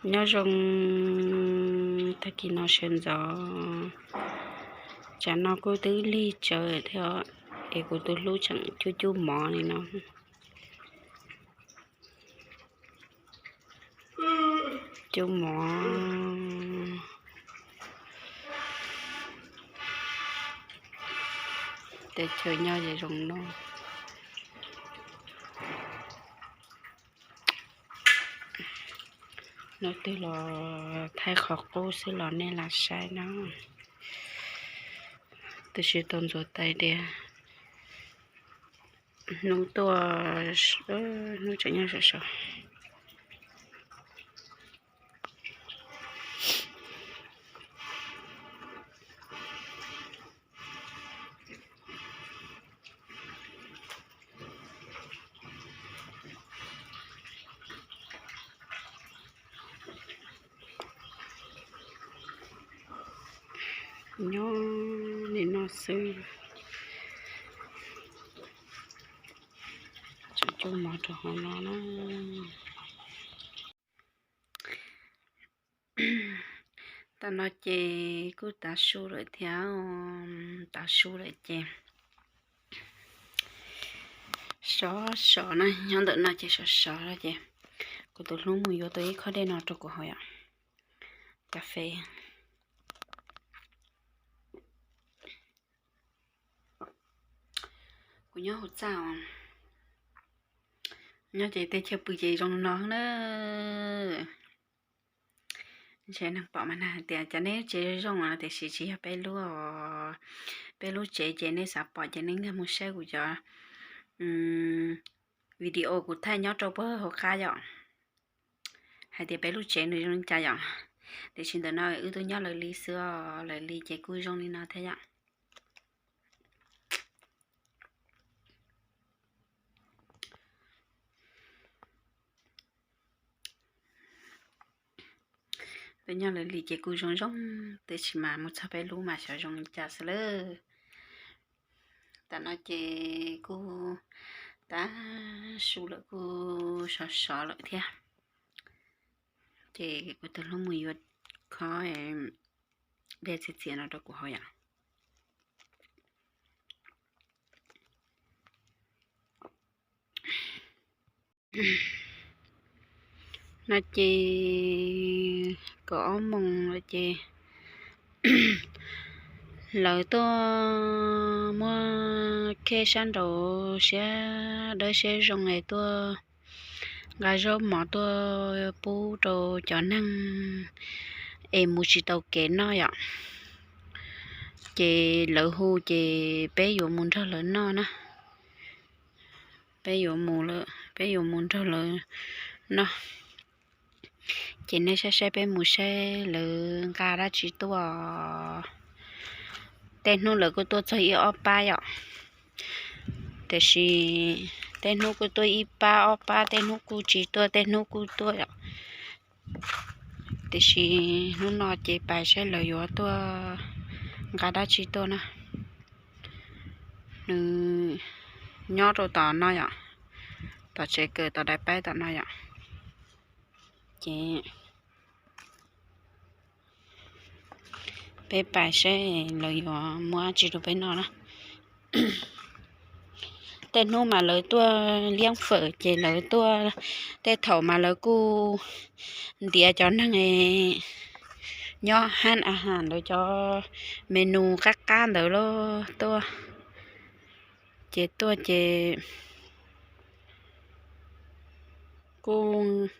Nyob zoo, tag kis no sawv ntxov, tsam no kuj twb lig tsawv thiab, es kuv tus hlub tseem cub cub mov li no. Cub mov. Teb chaws nyob zoo no. Hnub twg los thaij qhov qub xwb los nej lam saib no. Twb tsis tau ntxuav tais tias hnub tuaj, hnub tseem nyob sov sov. Nyob li no xwb. Tseem cub mov rau hauv no na. Tam no ces kuj tav su lawm thiab, tav su lawm ces sov sov na, nyob ntawm no ces sov sov ces kuv tus hlub mus yuav tau ib khob dej no rau kuv haus yom, kas fes. Kuv nyob hauv txaj os, nyob ces teb chaws pw ces zoo no na. Ntshe neeg pom mas nag hais tias cov nej lub tsev zoo zoo no tiam sis tsis yog peb lub, peb lub tsev ces nej xav pom ces nej nkag mus saib kuv cov video kuv thaij nyob rau puag hauv qab yom, hais tias peb lub tsev nws zoo li cas yom. Tiam sis ntawm no wb twb nyob lawv li xwb os, lawv li ces kuj zoo li no thiab yom. Peb nyob lawv li ces kuj zoo zoo, tiam sis mas mus txog peb lub mas xyov zoo li cas xwb lawm. Tam no ces kuj tav su lawm kuj sov sov lawm thiab, ces kuv tus hlub mus yuav khob dej txias txias no rau kuv haus yom. No ces kaum ob moos lawm ces lawv tuaj muab khej sab nraud siab dawb siab zoo es tuaj nqa zaub mov tuaj pub rau cov neeg es mus tsis tau kev noj yom. Ces lawv hu ces peb yuav mus nrog lawv noj na. Peb yuav mus, peb yuav mus nrog lawv noj. Ces nej saib saib peb mus saib lawv nqa dab tsi tuaj. Tej hnub lawv kuj tuaj txog ib ob pab yom. Tiam sis tej hnub kuj tuaj ib pab ob pab, tej hnub kuj tsis tuaj, tej hnub kuj tuaj yom. Tiam sis hnub no ces pais saib lawv yuav tuaj nqa dab tsi tuaj na. Nws nyob rau tom no yom, tom tsev kawm tom daim paib tom no yom. Ces peb pais saib lawv yuav muab dab tsi rau peb noj na. Tej hnub mas lawv tuaj liab fawm ces lawv tuaj, tej thaum mas lawv kuj ntiav cov neeg nyob hab a has ntawd cov menu qab qab ntawd los tuaj. Ces tuaj ces kuj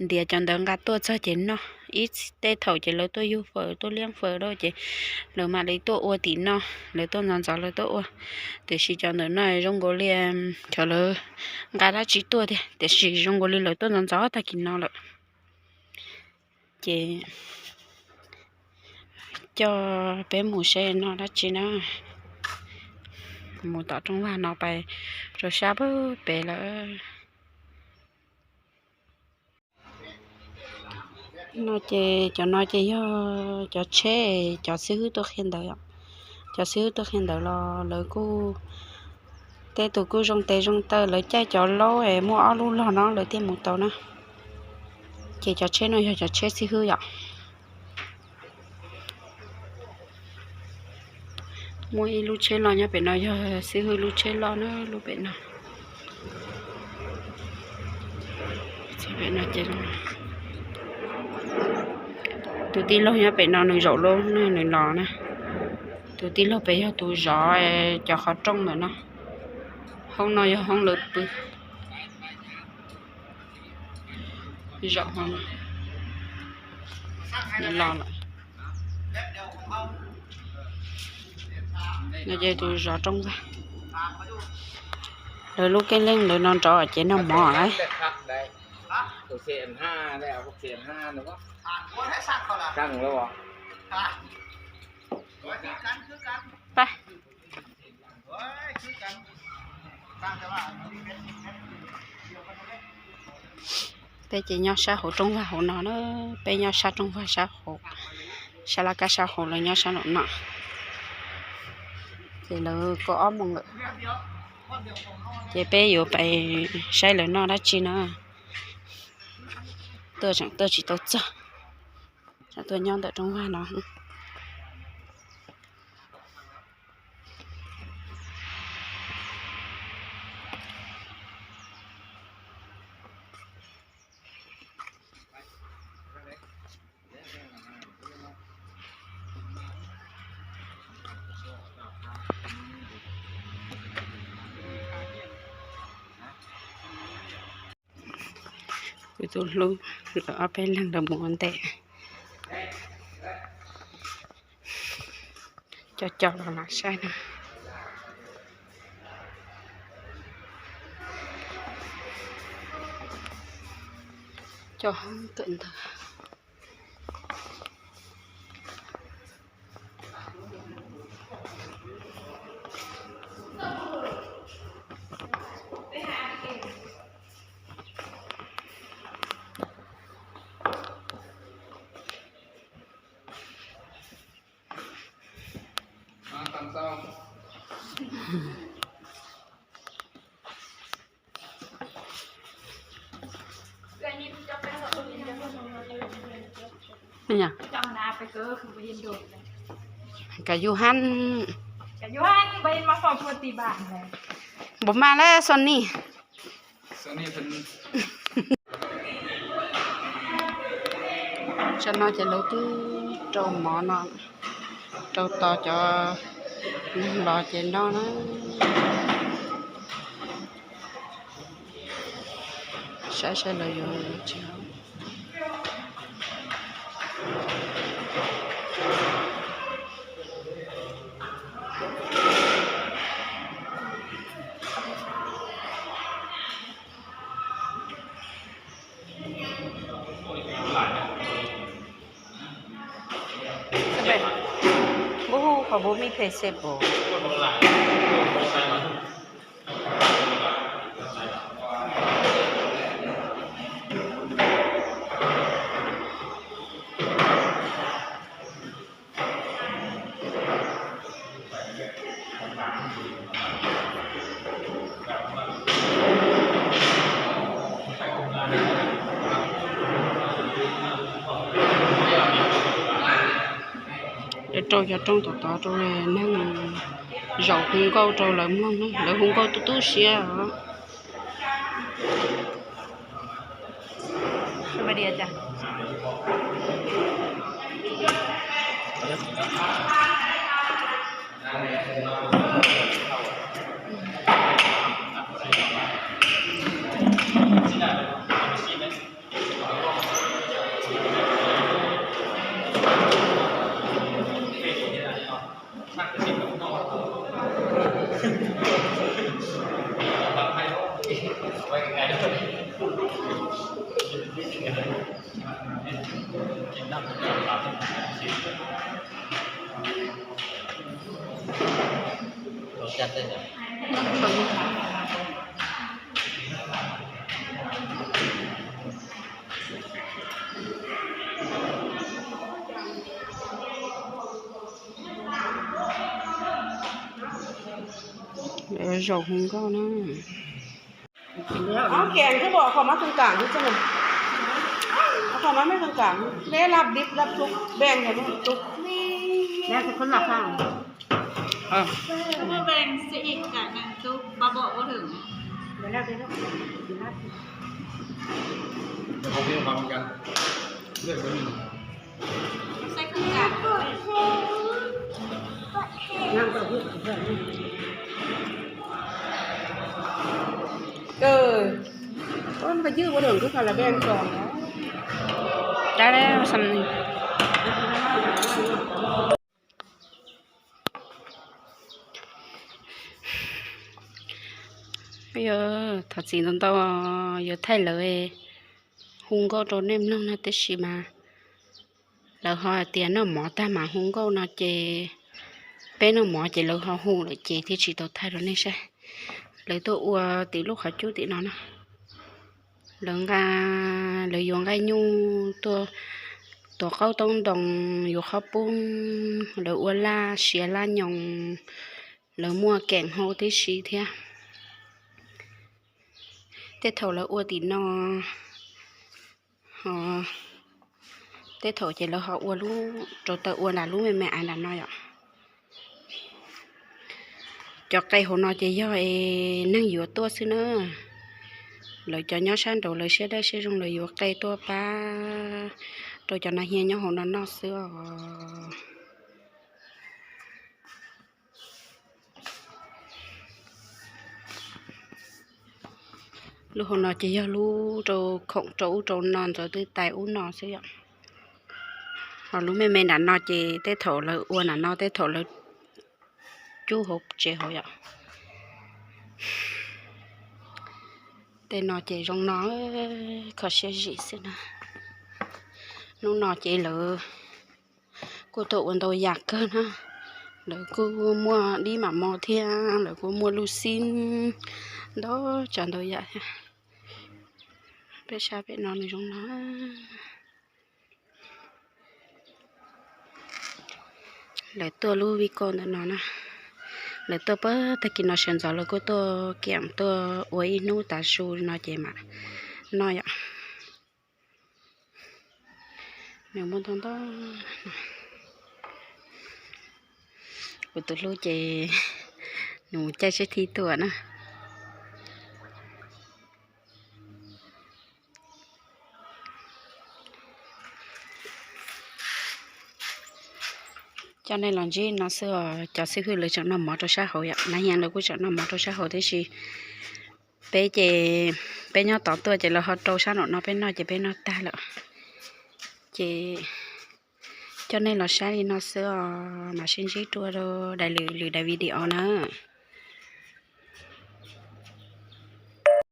ntiav cov ntawd nqa tuaj txog ces noj. Ib tej thaum ces lawv tuaj yug fawm tuaj liab fawm lawm ces lawv mam li tuaj ua tim no, lawv tuaj ntxov ntxov lawv tuaj ua. Tiam sis cov ntawm no zoo nkaus li cov lawv nqa dab tsi tuaj tiag, tiam sis zoo nkaus li lawv tuaj ntxov ntxov tag kis no lawm. Ces coj peb mus saib noj dab tsi na. Mus tom rooj vag no pais rau sab pem lawm. No ces cov no ces yog cov tsheb cov xib hwb tuaj qhia ntawv, cov xib hwb tuaj qhia ntawv los lawv kuj, tej tus kuj zoo tes zoo taw, lawv caij cov laub es muaj ob lub log no lawv thiaj mus tau na. Ces cov tsheb no yog cov tsheb xib hwb yom. Muaj ib lub tsheb loj nyob pem no, yog xib hwb lub tsheb loj na, lub pem no. Tus tij laug nyob pem no nws zaum lub nws los na. Tus tij laug pem yog tus zov cov qhov rooj ntawm no. Hoob no yog hoob lawv pw. Zaum hoob no los lawm. No ces tus zov rooj vag. Lawv lub keeb leej lawv no nrov ces noj mov lawm. Peb ces nyob sab hauv rooj vag hauv no na, peb nyob sab rooj vag sab hauv, sab laj kab sab hauv, lawv nyob sab nraum no. Ces lawv kaum ob moos lawm, ces peb yuav pais saib lawv noj dab tsi na. Tuaj tseem tuaj tsis tau txog, tseem tuaj nyob ntawm rooj vag no. Kuv tus hlub lawv ob peb leeg lawv mus ua ntej. Cov cov los lam saib no. Cov kawm ntawv. Kav yus hab. Npaum mas lawm Sony. Tsam no ces lawv twb rau mov no, rau tos cov neeg los ces noj na. Saib saib lawv yuav tsis. Npub hu qhov npub mij phem se pum. Rau cov rooj tom tod rau neeg zaum hu nkauj rau lawv mloog, lawv hu nkauj tu tu siab os. Lawv zaum hu nkauj na. Không, nó mới căng cẳng. Bé lặp đít, lặp sụp, bèn thì nó sụp. Bé sẽ không lặp sao? Ờ. Không có bèn sẽ ịt cả cẳng sụp, bà bộ có thử. Bé lặp đi đó. Bé lặp đi. Không biết mà không căng. Biết không? Sẽ không căng. Năm cậu biết. Ờ. Ơ, ua ywj ua dwm kuj tau lawv bej tso. Dab, yog thov txim ntau ntau, yuav thaij lawv hu nkauj rau nej mloog no, tiam sis mas lawv ho hais tias noj mov tag mas hu nkauj no ces peb noj mov ces lawv ho hu lawm ces thiaj tsis tau thaij rau nej saib. Lawv tuaj ua tim lub qhov cub tim no na. Lawv nqa, lawv yuav nqaij nyuj tuaj, tuav qaub toob ntoo, yuav qhob poob, lawv ua laj siav laj nyoos, lawv muaj keem hau tib si thiab. Tej thaum lawv ua tim no, ho tej thaum ces lawv ho ua lub rau taw ua nram lub me me aiv nram no yom. Cov qe hauv no ces yog es neeg yuav tuaj xwb na. Lawv cov nyob sab nraud lawv siab dawb siab zoo lawv yuav qe tuaj pab rau cov nas hias nyob hauv no noj xwb os. Lub hauv no ces yog lub rau khoom rau ub rau no ntxuav twb tais ub no xwb yom. Ho lub me me nram no ces tej thaum lawv ua nram no tej thaum lawv cub hauv tsev hauv yom. Tej no ces zoo no, kho siab zim xwb na. Hnub no ces lawv kuj tuaj ua ntau yam kawg na. Lawv kuj muaj dib mam mos thiab lawv kuj muaj lub xib, ntau tsav ntau yam thiab. Peb sab pem no nws zoo no. Lawv tuaj lub vij koj ntawm no na. Lawv tuaj pab tag kis no sawv ntxov lawv kuj tuaj kiam tuaj ua ib hnub tav su no ces mam noj yom. Nws muaj ntau ntau. Kuv tus hlub ces nws caij tsib thij tuaj na. Coj nej los ntsib no xwb os, cov xib hwb lawv tseem noj mov rau sab hauv yom, nas hias lawv kuj tseem noj mov rau sab hauv tiam sis peb ces peb nyob tod tuaj ces lawv ho rau sab nraum no peb noj ces peb noj tag lawm. Ces coj nej los saib li no xwb os, mam sib ntsib dua rau daim lwm lwm daim video na.